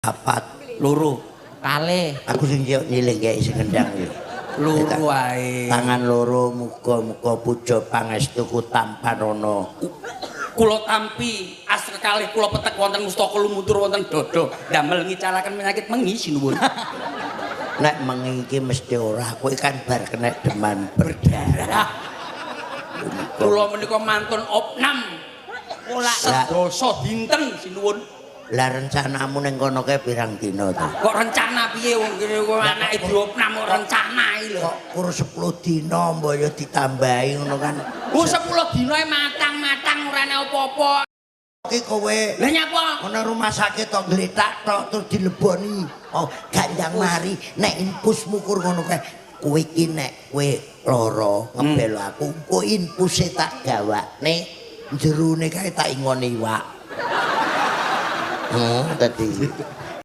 Papat. Loro. Kalih. Aku sing nyiling kae sing ngendang yo. Loro wae. Tangan loro, muga-muga puja pangestuku tampanana. Kula tampi astra kalih kula petek wonten mustaka lumuntur wonten dada damel ngicalaken penyakit mengi, sinuwun. Nek mengi iki mesti ora, kowe kan bar kena demam berdarah. Kula menika mantun opnam sedasa dinten, sinuwun. Lah, rencanamu ning kono kae pirang dina to? Kok rencana piye? Wong kene kok anake diopnam kok rencana iki lho. Kok kur 10 dina, mbok ya ditambahi ngono kan. Ku 10 dina e matang-matang ora ana apa-apa. Ki kowe Lah, nyapa? Ana rumah sakit tok gletak tok terus dileboni. Oh, gandang mari nek infusmu kur ngono kae. Kowe iki nek kowe lara ngebelo aku, kok infuse tak gawakne jerone kae tak ingoni iwak. Tadi.